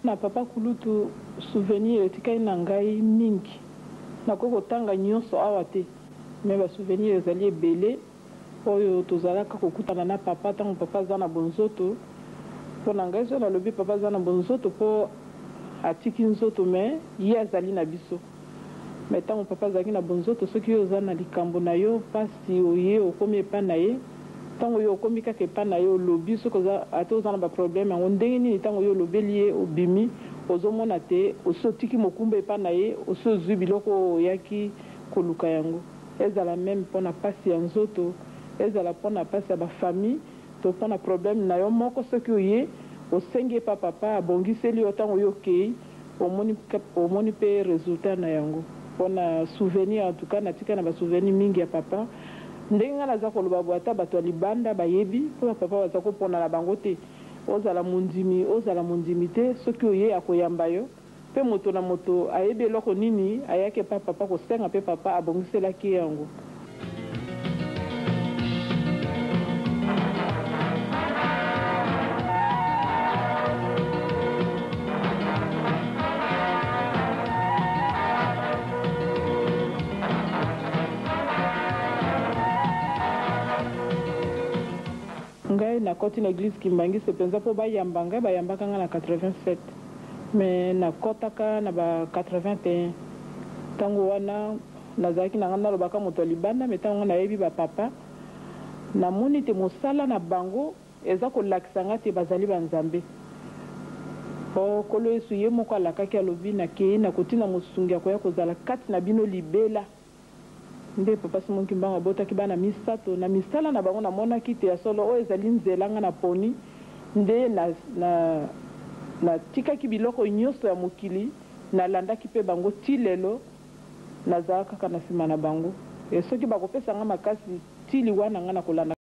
Na papa kulutu, souvenir etikali na ngai mingi. Nakoki kotanga nyonso awa te, mais ba souvenir ezali ebele oyo tozalaka kokutana na papa tango papa aza na bonzoto. Mpo na ngai soki nalobi papa aza na bonzoto mpo atiki nzoto, mais ye azali na biso. Mais tango papa azalaki na bonzoto, soki yo oza na likambo na yo, pasi, oye okomi epa na ye, tango yo okomi kaka epa na ye olobi, soki oza ata oza na ba problème yango ndenge nini, tango yo olobeli ye obimi, ozo mona te osi otiki mokumba epa na ye, osi ozui biloko oyo oyaki koluka yango. Ezala meme pona pasi ya nzoto, ezala pona pasi ya ba famille, to pona problème na yo moko, soki oye osengi epa papa abongiseli yo, tango yo okeyi omoni omoni pe resultat na yango. Pona souvenir en tout cas natika na ba souvenir mingi ya papa, ndenge nga naza koloba boye ata batu ya libanda bayebi po ba papa baza ko pona na bango te, ozala mondimi ozala mondimi te, soki oye akoyamba yo, pe moto na moto ayebi eloko nini ayaki epa papa kosenga pe papa abongiselaki ye yango. Ngai nakoti na eglise kimbanguiste penza po bayamba ngai bayambaka ngai na 87 mais nakotaka na ba 81 tango wana nazalaki na ngai nalobaka moto ya libanda mais tango ngai nayebi ba papa namoni te mosala na bango eza kolakisa ngai te bazali ba nzambe po nkolo yesu ye moko alakaki alobi nakeyi nakotinda mosungi akoya kozala kati na bino libela. Nde Papa Simon Kimbangu abotaki bana misato, na misala na bango namonaki te ya solo oyo ezali nzela nga naponi, nde na na natikaki biloko nyoso ya mokili, nalandaki pe bango ti lelo, naza kaka na sima na bango et soki bakopesa nga makasi ti liwa na nga nakolanda.